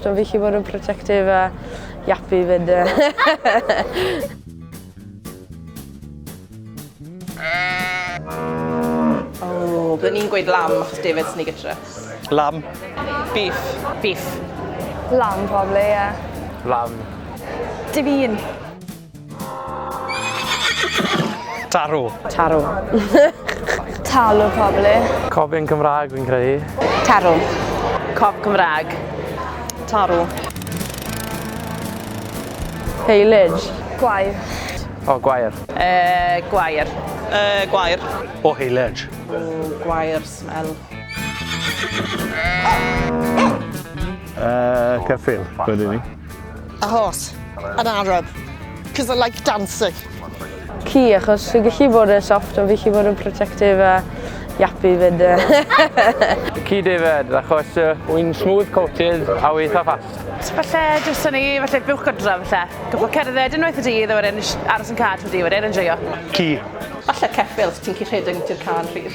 soft ond fi gallu bod yn protective a yappy fyd. O, byddwn ni'n gweud lamb achos defaid sy'n ni gytre. Lamb. Beef. Beef. Lamb probably, yeah. Lamb. Dim un. Tarw. Tarw. Talw probably. Cobyn Cymraeg fi'n credu. Tarw. Cob Cymraeg. Tarw. Haylage. Gwair. O, gwair. Uh, gwair. Uh, gwair. O, haylage. O, gwair smell. Uh, ceffyl, wedyn ni. A horse. An Arab. Because I like dancing. Ci, achos fi'n gallu bod yn soft ond fi'n gallu bod yn protective a yappy fyd. Ci defaid, achos uh, wy'n smooth coated a wy eitha fast. Falle jyst ni, falle buwch godra falle. Gyfo cerdded unwaith y dydd a wedyn aros yn car trwy dydd wedyn yn joio. Ci. Falle ceffyl, ti'n gallu rhedeg ti'r car yn rhydd.